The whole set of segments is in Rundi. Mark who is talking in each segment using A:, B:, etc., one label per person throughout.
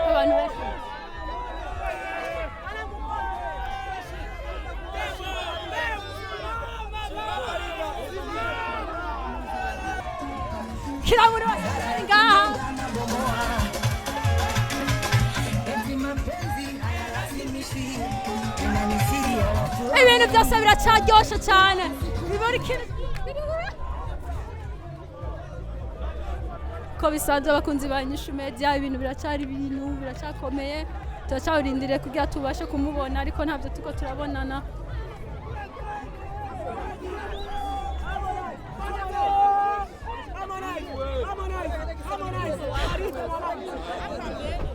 A: Abantu benshi. Kila muntu wese ari ngaha. Ibintu byose biracaryoshe cyane. Bibora ikintu ko bisanzwe, abakunzi ba Nyishu Media. Ibintu biracyari, ibintu biracyakomeye, turacyarindiriye kugira tubashe kumubona, ariko ntabyo turiko turabonana.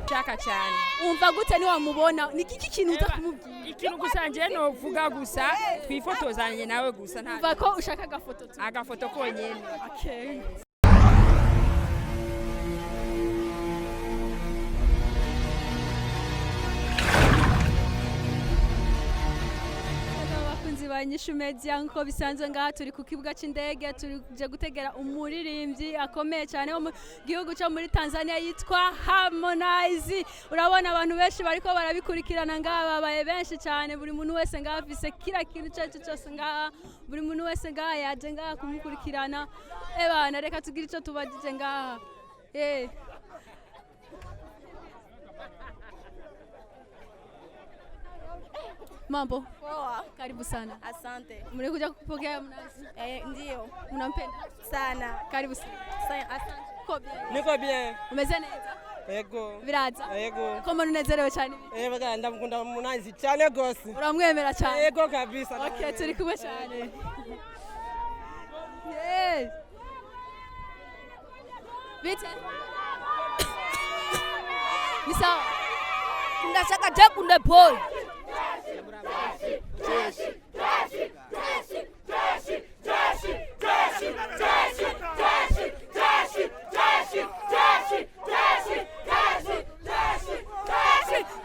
B: Shaka cyane.
A: Umva gute niwamubona? Ni iki kintu uza kumubwira?
B: Ikintu gusa njye novuga gusa, twifotozanye nawe gusa, nta
A: Umva ko ushaka agafoto tu?
B: Agafoto konyene.
A: Okay. Hello, bakunzi ba Nyishu Media. Nkuko bisanzwe, ngaha turi ku kibuga cy'indege, tuje gutegera umuririmbyi akomeye cyane wo mu gihugu cyo muri Tanzania yitwa Harmonize. Urabona abantu benshi bariko barabikurikirana ngaha, babaye benshi cyane. Buri muntu wese ngaha afise kila kintu icyo ari cyo cyose ngaha, buri muntu wese ngaha yaje ngaha kumukurikirana. Ebana, reka tugire icyo tubajije ngaha. Mambo?
C: Poa.
A: Karibu sana.
C: Asante.
A: Mlikuja kupokea Harmonize?
C: Eh, ndio.
A: Unampenda?
C: Sana.
A: Karibu sana.
C: Asante.
A: Ko bien?
D: Niko bien.
A: Umeze neza?
D: Yego.
A: Biraza?
D: Yego.
A: Ko mbona unezerewe cyane?
D: Eh, baga ndamukunda Harmonize cyane gose.
A: Uramwemera cyane?
D: Yego kabisa.
A: Okay, turi kumwe cyane. Yes. Bite? Ni sawa?
C: Ndashaka je Konde Boy.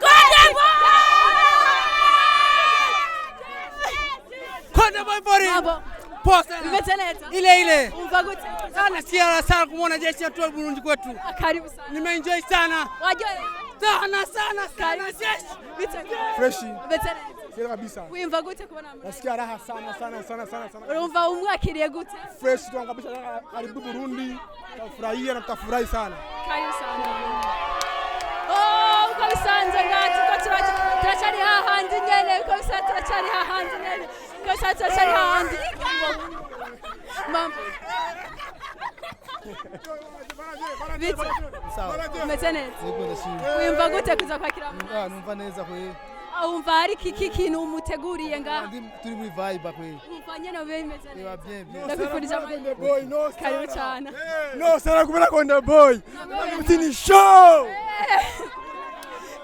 C: Konde Boy!
D: Konde Boy pori.
A: Mambo?
D: Poa sana.
A: Bimeze neza?
D: Ile ile.
A: Umva gute?
D: Sana siara sana kumwona jeshi ya tu Burundi kwetu.
A: Karibu sana.
D: Nimeenjoy sana.
A: Waryohewe?
D: Sana sana sana
A: Karibu.
D: jeshi.
A: Bite?
E: Freshi.
A: Bimeze neza?
E: Sio kabisa.
A: Wimva gute kubona Harmonize?
E: Nasikia raha sana sana sana sana sana.
A: Urumva umwakiriye gute?
E: Fresh tu kabisa, karibu Burundi. Tutafurahia na tutafurahi sana.
A: Karibu sana. Oh, uko bisanzwe ngaha turiko turacyari hahandi nyene, uko bisanzwe turacyari hahandi nyene, uko bisanzwe turacyari hahandi. Mambo? Bite?
F: Sawa.
A: Umeze neza?
F: Yego, ndashima.
A: Wimva gute kuza kwakira Harmonize?
F: Ah, numva neza kwe.
A: Ah, wumva hari iki kintu umuteguriye ngaha?
F: Ndi turi muri vibe kwe.
A: Wumva nyene bimeze
F: Eba
A: neza?
F: bien bien.
A: Ndakwifurije amahirwe.
E: Boy, no.
A: Karibu cyane.
E: No sana kumena Konde Boy. Mtini show.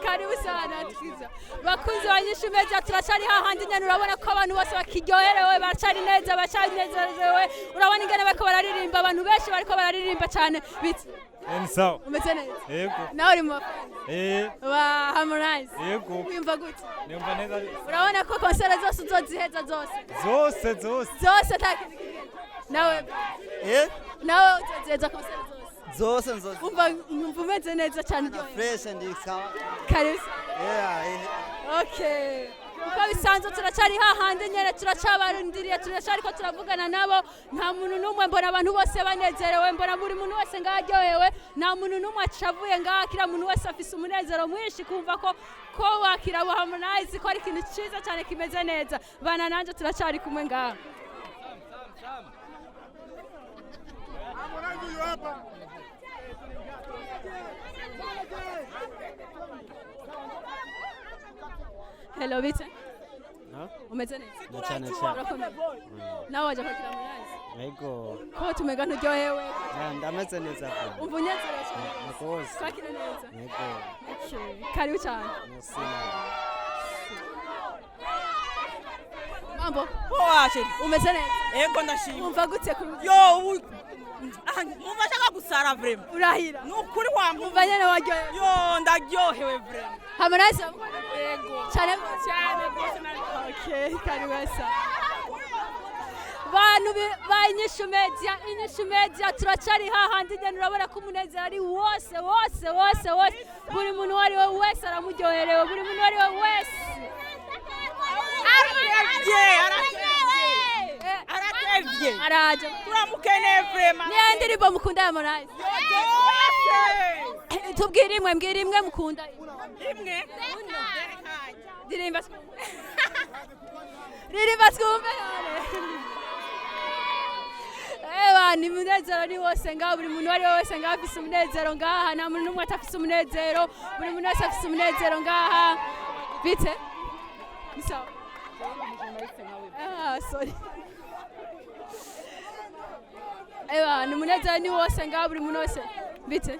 A: Karibu sana twiza. Bakunzi ba Nyishu Media, turacyari hahandi nyene. Urabona ko abantu bose bakiryoherewe, baracari neza, baracanezerewe. Urabona ingene bariko bararirimba, abantu benshi bariko bararirimba cyane. Bite?
G: Ni sawa.
A: Umeze neza?
G: Yego.
A: Nawe uri mu bafana ba Harmonize?
G: Yego.
A: Wimva gute?
G: Numva neza.
A: Urabona ko concert zose uzoziheza zose?
G: Zose zose.
A: Zose, nta kintu kigenda nawe?
H: Eh?
A: Nawe uzoziheza concert zose?
H: Zose nzozi.
A: Umva umeze neza cyane, uryohewe?
H: Fresh and sawa.
A: Karibu sana.
H: Yeah.
A: Okay. Uko bisanzwe turacyari hahandi nyene, turacabarindiriye, turacariko turavugana nabo. Nta muntu n'umwe mbona, abantu bose banezerewe, mbona buri muntu wese ngaho aryohewe, nta muntu n'umwe acavuye ngaha. Kila muntu wese afise umunezero mwinshi kumva ko wakira Harmonize ko ari ikintu ciza cyane kimeze neza. Bana nanje, turacari kumwe ngaha.
E: Harmonize huyu hapa.
A: Hello, bite? Umeze neza?
H: Na cyane cyane.
A: Urakomeye? Nawe waje kwakira Harmonize?
H: Yego.
A: Ko tumega nturyohewe?
H: Ah, ndameze neza pe.
A: Umva unezerewe cyane?
H: Rwose.
A: Twakire neza.
H: Yego.
A: Okay. Karibu cyane.
H: Merci nawe.
A: Mambo?
D: Poa chérie.
A: Umeze neza?
D: Yego, ndashima.
A: Umva gute ku
D: Yo, ubu ah, numva nshaka gusara vraiment.
A: Urahira?
D: Ni ukuri wangu.
A: Umva nyene waryohewe?
D: Yo, ndaryohewe vraiment.
A: Harmonize?
B: Ego.
A: Cyane.
B: Cyane rwose.
A: Okay, karibu sana. Bantu ba Inyishu Media, Inyishu Media, turacari hahandi nyene. Urabona ko umunezero ari wose wose wose wose. Buri muntu uwo ari we wese aramuryoherewe, buri muntu uwo ari we wese.
D: Aratevye, aratevye.
A: Araje.
D: Turamukeneye vraiment.
A: Niyo ndirimbo mukunda ya Harmonize? Tubwire imwe, mbwira imwe mukunda.
D: Imwe.
A: Ndirimba twumve. Ririmba twumve none. Ewa, ni umunezero ni wose ngaha. Buri muntu uwo ari we wese ngaha afise umunezero ngaha. Nta muntu n'umwe atafise umunezero. Buri muntu wese afise umunezero ngaha. Bite? Ni sawa? Ah, sorry. Ewa, ni umunezero ni wose ngaha, buri muntu wese. Bite?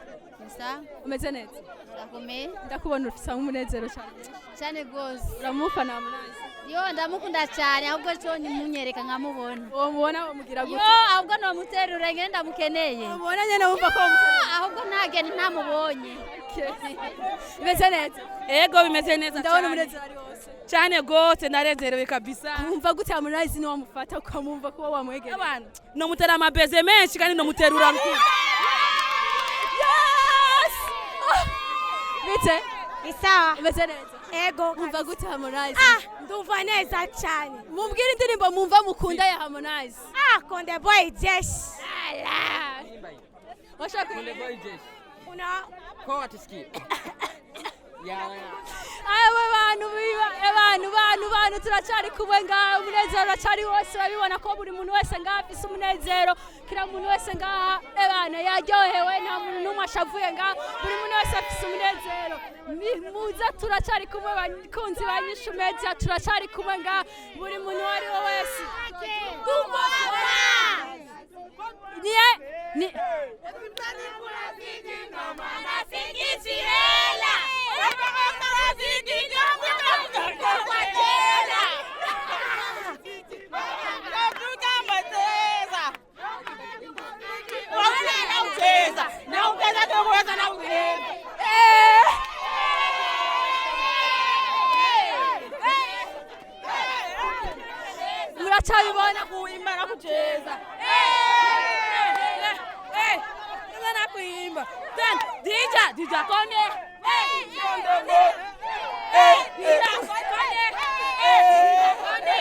I: Sawa.
A: Umeze neza?
I: Ndakomeye.
A: Ndakubona ufise umunezero cyane.
I: Cyane rwose.
A: Uramufana Harmonize?
I: Yo, ndamukunda cyane, ahubwo cyo nimunyereka nkamubona.
A: Uwo mubona umugira gute?
I: Yo, ahubwo nomuterura ngende, ndamukeneye.
A: Umubona nyene wumva ko wamuterura?
I: Ahubwo ntagende ntamubonye.
A: Bimeze neza?
D: Ego, bimeze neza.
A: Ndabona
D: Cyane.
A: umunezero ari wose.
D: Cyane gose, ndarezerewe kabisa.
A: Wumva gute Harmonize ni wamufata ukamwumva kuba wamwegereye?
D: Abana nomutera amabeze menshi kandi nomuterura mkuu.
A: Yes! Oh! Bite?
C: Sawa.
A: Umeze neza?
C: Ego.
A: Wumva gute Harmonize?
C: Ah, ndumva neza cyane.
A: Mumbwire indirimbo mumva mukunda ya Harmonize.
C: Ah, Konde Boy Jeshi.
A: Ala. Washaka
J: Konde Boy Jeshi.
C: Una
J: Kwa tusikie. Ya.
A: Abo bantu biba abantu bantu bantu, turacari kumwe ngaha. Umunezero uracari wose. Urabibona ko buri muntu wese ngaha afise umunezero. Kila muntu wese ngaha ebana yaryohewe. Nta muntu n'umwe ashavuye ngaha. Buri muntu wese afise umunezero. Muza, turacari kumwe, bakunzi ba Nyishu Media, turacari kumwe ngaha. Buri muntu uwo ari we wese niye ni Muracabibona.
D: Kuimba na kucheza. Na kuimba. Then DJ, DJ Konde. DJ Konde. Konde.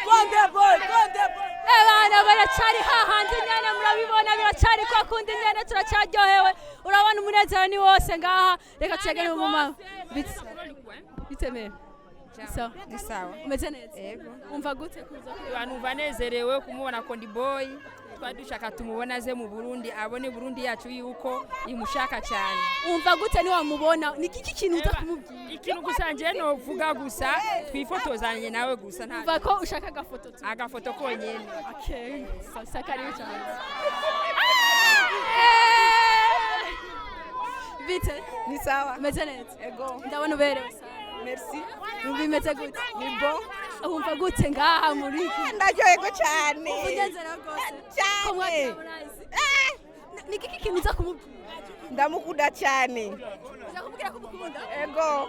D: Konde boy, Konde boy.
A: Abana baracari hahandi nyene. Murabibona, biracari kwa kundi nyene, turacaryohewe. Urabona umunezero ni wose ngaha. Reka tuyagane mu mama. Bitemere. Sawa?
B: Ni sawa.
A: Umeze neza?
B: Yego.
A: Umva gute kuza?
B: Abantu banezerewe kumubona Konde Boy. Twari dushaka tumubona aze mu Burundi, abone Burundi yacu yuko imushaka cyane.
A: Umva gute niwamubona? Ni iki kintu uza kumubwira?
B: Ikintu gusa nje novuga gusa, twifotozanye nawe gusa, nta
A: Umva ko ushaka agafoto tu?
B: Agafoto konyene.
A: Okay, sasa karibu cyane. Bite?
K: Ni sawa.
A: Umeze neza?
K: Ego.
A: Ndabona uberewe sana.
K: Merci.
A: Bimeze gute?
K: Ni bon.
A: Wumva gute ngaha muri iki?
K: Ndaryoherwa cyane.
A: Umunezero rwose.
K: Cyane.
A: Ko mwakira Harmonize. Ni iki kintu uza kumubwira?
K: Ndamukunda cyane.
A: Uza kumubwira ko umukunda?
K: Ego.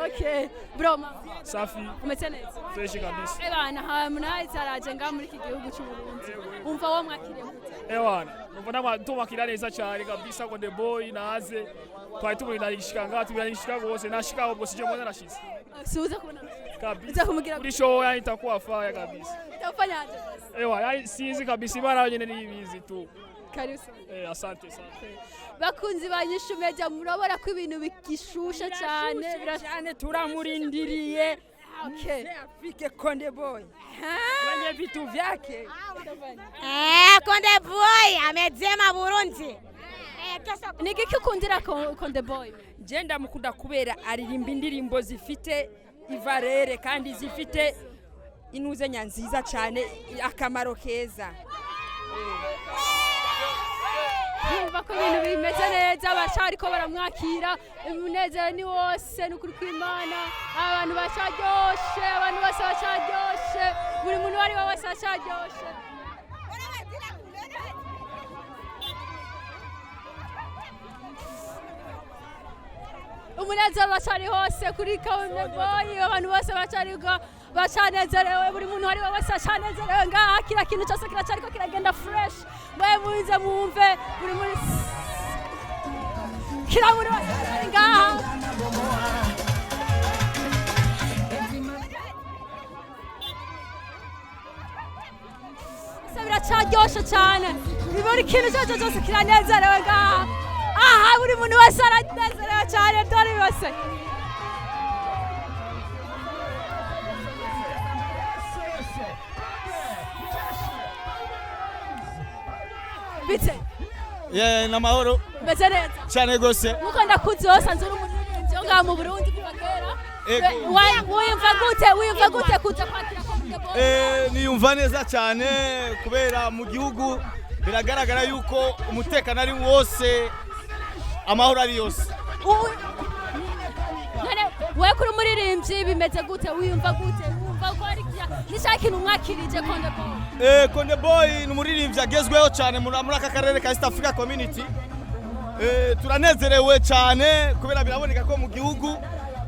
A: Okay. Bro, mama.
L: Safi.
A: Umeze neza?
L: Fresh kabisa.
A: Ebana, Harmonize araje ngaha muri iki gihugu cy'u Burundi. Umva wo mwakiriye gute?
L: Ewana, numva tumwakira neza cyane kabisa. Konde Boy naze. Twari tumurindiriye igishika ngaha, tumurindiriye igishika rwose. Nashika ahubwo sije mbona nashitse.
A: Siuza kubona.
L: Kabisa.
A: Uza kumubwira
L: Kuri show yani itakuwa fire kabisa.
A: Utafanya aje basi?
L: Ewa, yani sinzi kabisa, ibara nyene nibizi tu.
A: Karibu sana.
L: Eh, asante sana.
A: Bakunzi ba Nyishu Media, murabona ko ibintu bigishushe cyane.
B: Cyane, turamurindiriye.
A: Okay.
B: Mzee afike Konde Boy kwenye vitu vyake.
C: Eh, Konde Boy amezema Burundi. Eh, kesho.
A: Ni igiki ukundira Konde Boy?
B: Je ndamukunda kubera aririmba indirimbo zifite ivarere kandi zifite inuzenya nziza cyane, akamaro keza.
A: Yumva ko ibintu bimeze neza, bacariko baramwakira. Umunezero ni wose, ni ukuri kw'Imana. Abantu bacaryoshe, abantu bose bacaryoshe, buri muntu uwo ari we wese acaryoshe. Umunezero uracari hose kuri Konde Boy, abantu bose baracariko bacanezerewe, buri muntu ari we wese acanezerewe ngaha, kila kintu cyose kiracariko kiragenda fresh. Mwe muze mwumve buri muri kila muntu wese ari ngaha. Ese biracaryoshe cyane, buri kintu cyose cyose kiranezerewe ngaha. Aha buri muntu wese aranezerewe cyane, dore bose. Bite?
G: Yeah, namahoro.
A: Meze neza.
G: Cyane gose.
A: Nkuko ndakuzi wose nzi uri umuririmbyi wo ngaha mu Burundi kuva kera.
G: Ego.
A: Wiyumva gute? Wiyumva gute kuza kwakira Konde Boy?
G: Niyumva neza cyane kubera mu gihugu biragaragara yuko umutekano ari wose, amahoro ari yose.
A: None wewe kuri umuririmbyi bimeze gute? Wiyumva gute? Wumva ko ari ni cya kintu mwakirije Konde Boy?
G: Konde Boy ni umuririmbyi agezweho cyane muri aka karere ka East Africa Community. Turanezerewe cyane kubera biraboneka ko mu gihugu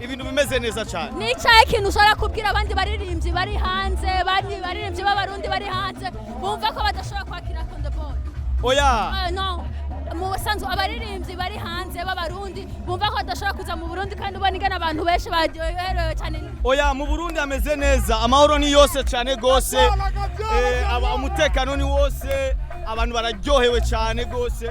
G: ibintu bimeze neza cyane.
A: Ni cyahe kintu ushobora kubwira abandi baririmbyi bari hanze, bandi baririmbyi b'abarundi bari hanze bumva ko badashobora kwakira Konde Boy?
G: Oya.
A: No, mu busanzwe abaririmbyi bari hanze b'abarundi bumva ko badashobora kuza mu Burundi kandi ubona ingene abantu benshi baryoherewe cyane.
G: Oya, mu Burundi ameze neza, amahoro ni yose cyane gose. Umutekano ni wose, abantu bararyohewe cyane gose.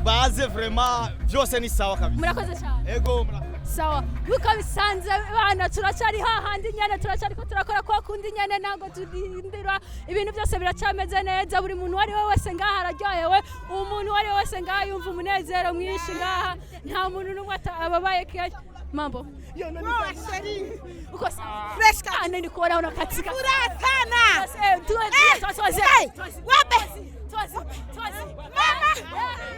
G: Baze vraiment byose ni sawa kabisa.
A: Murakoze cyane.
G: Ego, murakoze.
A: Sawa, nkuko bisanzwe bana turacari hahandi nyene, turacariko turakora kwa kundi nyene, ntabwo turindira, ibintu byose biracameze neza, buri muntu uwo ari we wese ngaha araryohewe, umuntu uwo ari we wese ngaha yumva umunezero mwinshi ngaha, nta muntu n'umwe ababaye kenshi. Mambo. Uko sawa?
K: Fresh.
A: Ah, nini kuona unakatika.
K: Furaha sana.
A: Wape.
K: Mama, mama,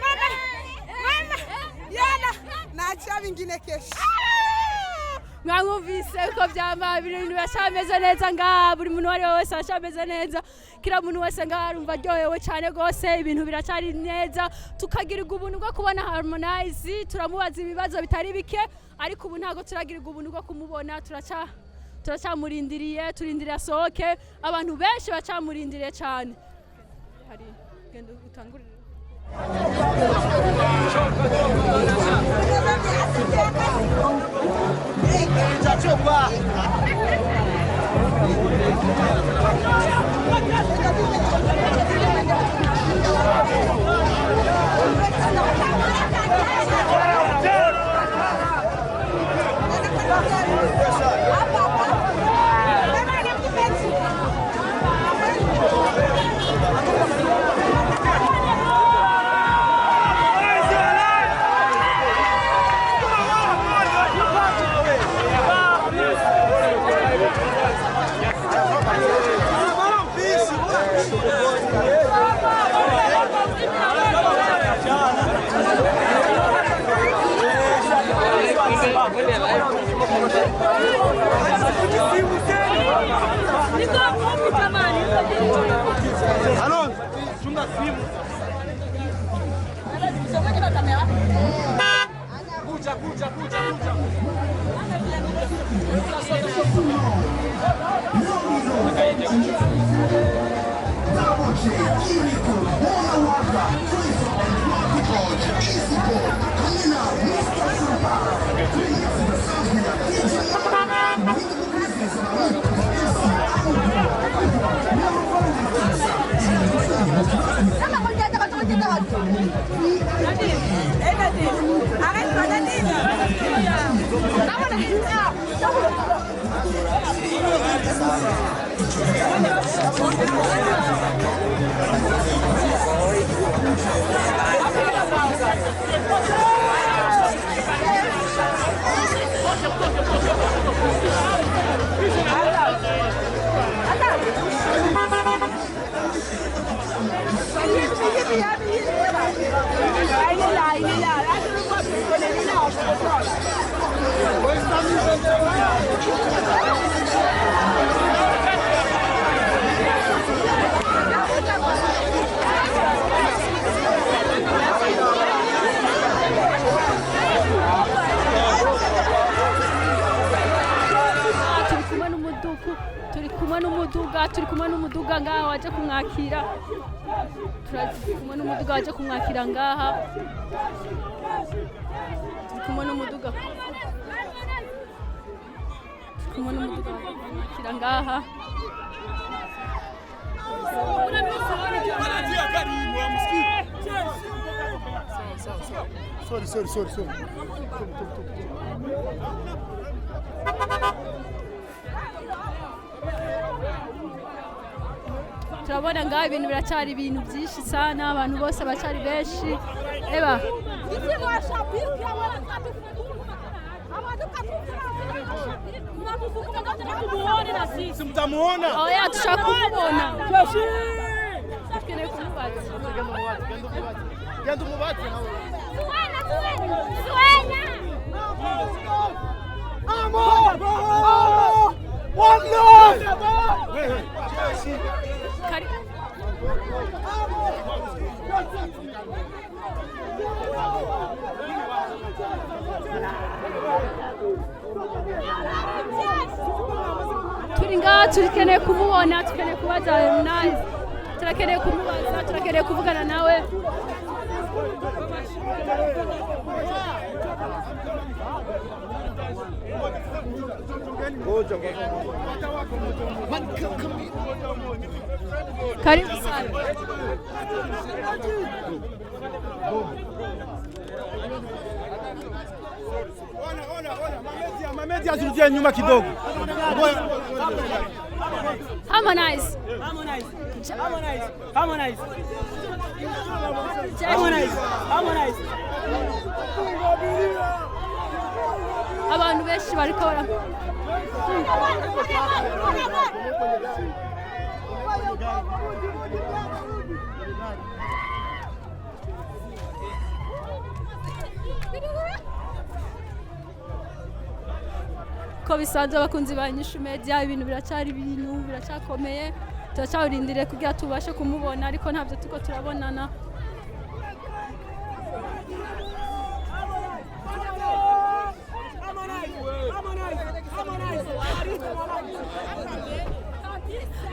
K: mama. Yana, naacha vingine kesho.
A: Mwamwumvise uko byama, ibintu biracameze neza ngaha, buri muntu uwo ari we wese aracameze neza, kila muntu wese ngaha arumva aryohewe cyane rwose, ibintu biracari neza, tukagirirwa ubuntu bwo kubona Harmonize, turamubaza ibibazo bitari bike, ariko ubu ntabwo turagirirwa ubuntu bwo kumubona, turacamurindiriye, turindiriye asohoke, abantu benshi bacamurindiriye cyane. Hari genda utangurire. kumwe n'umuduga, turi kumwe n'umuduga ngaha waje kumwakira, turi kumwe n'umuduga waje kumwakira ngaha, turi kumwe n'umuduga, turi kumwe n'umuduga waje kumwakira ngaha.
E: Sorry, sorry, sorry, sorry.
A: Turabona ngaha ibintu biracyari ibintu byinshi sana, abantu bose baracyari benshi. Eba
E: Simtamuona.
A: Oya, dushaka kumubona, dukeneye kumubaza.
F: Genda umubaze nawe.
E: One love!
A: Kari- Turi ngaha turikeneye kumubona, tukeneye kubaza Harmonize, turakeneye kumubaza, turakeneye kuvugana nawe. Karibu sana.
E: Mamedi azirudie nyuma kidogo.
A: Harmonize.
D: Harmonize. Harmonize. Harmonize. Harmonize. Harmonize.
A: Abantu benshi bariko bara ko bisanzwe, abakunzi ba Inyishu Media, ibintu biracyari ibintu biracyakomeye, turacyarindiriye kugira tubashe kumubona, ariko ntabyo tuko turabonana.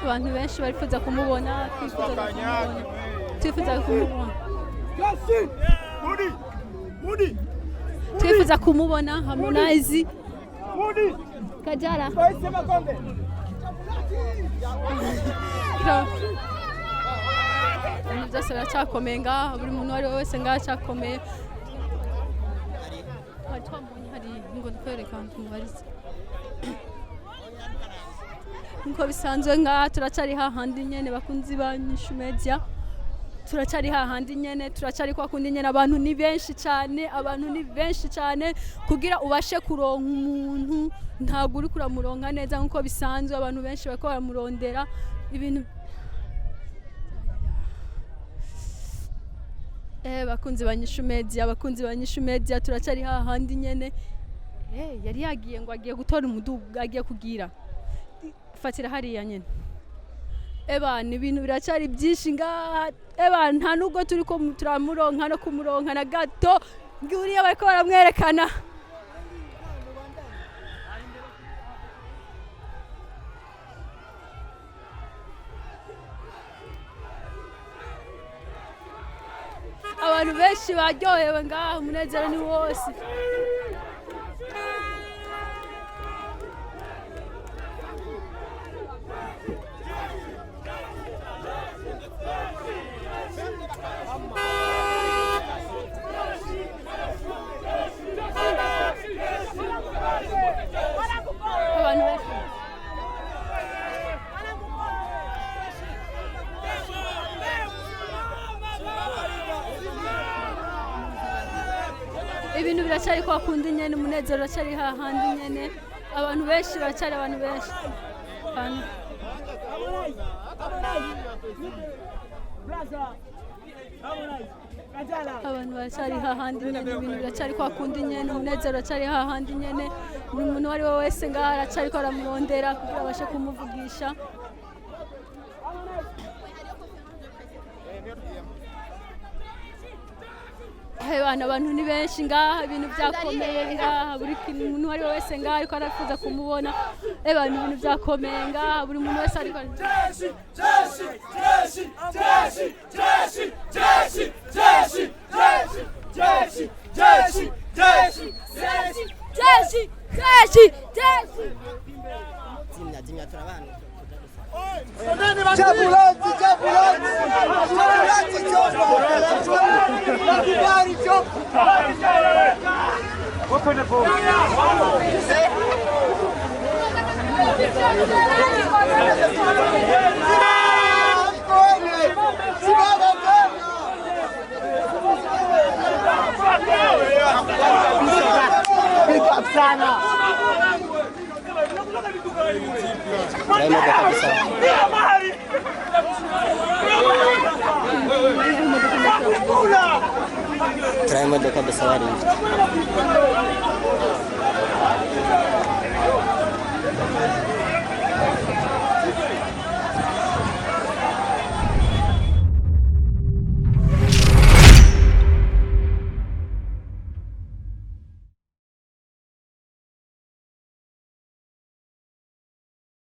A: Abantu benshi barifuza kumubona, twifuza kumubona, twifuza kumubona, twifuza kumubona Harmonize. Kajara. Ibintu byose biracyakomeye ngaha, buri muntu uwo ari we wese ngaha acyakomeye. Twari twamubonye hari ngo ndikwereka tumubarize. Nkuko bisanzwe ngaha turacyari hahandi nyene, bakunzi ba Inyishu Media, turacyari hahandi nyene, turacyari kwa kundi nyene. Abantu ni benshi cyane, abantu ni benshi cyane, kugira ubashe kuronka umuntu ntabwo uri kuramuronka neza. Nkuko bisanzwe abantu benshi bariko baramurondera. Ibintu bakunzi ba Inyishu Media, bakunzi ba Inyishu Media, turacyari hahandi nyene. Yari yagiye ngo agiye gutora umuduga, agiye kugira fatira hariya nyene. Eba ni ibintu biracyari byinshi ngaha. Eba nta nubwo turi ko turamuronka no kumuronka na gato, nguriya bariko baramwerekana. Abantu benshi baryohewe ngaha, umunezero ni wose. Abantu benshi ibintu biracyari kwa kundi nyene, umunezero uracyari hahandi nyene, abantu benshi baracyari abantu benshi. Abantu baracyari hahandi nyene, ibintu biracyari kwa kundi nyene, umunezero uracyari hahandi nyene. Buri muntu uwo ari we wese ngaha aracyariko aramurondera kugira abashe kumuvugisha. Abantu abantu ni benshi ngaha, ibintu byakomeye ngaha, buri muntu uwo ari we wese ngaha ariko arafuza kumubona. Abantu ibintu byakomeye ngaha, buri muntu wese ariko
M: Jeshi, jeshi, jeshi, jeshi, jeshi, jeshi, jeshi, jeshi, jeshi, jeshi, jeshi,
D: jeshi, jeshi, jeshi.
J: Zimya, zimya turabana.
M: Jabulani, Jabulani, Jabulani, Jabulani,
H: Big up sana. Imodoka kabisa. Try imodoka kabisa barivye.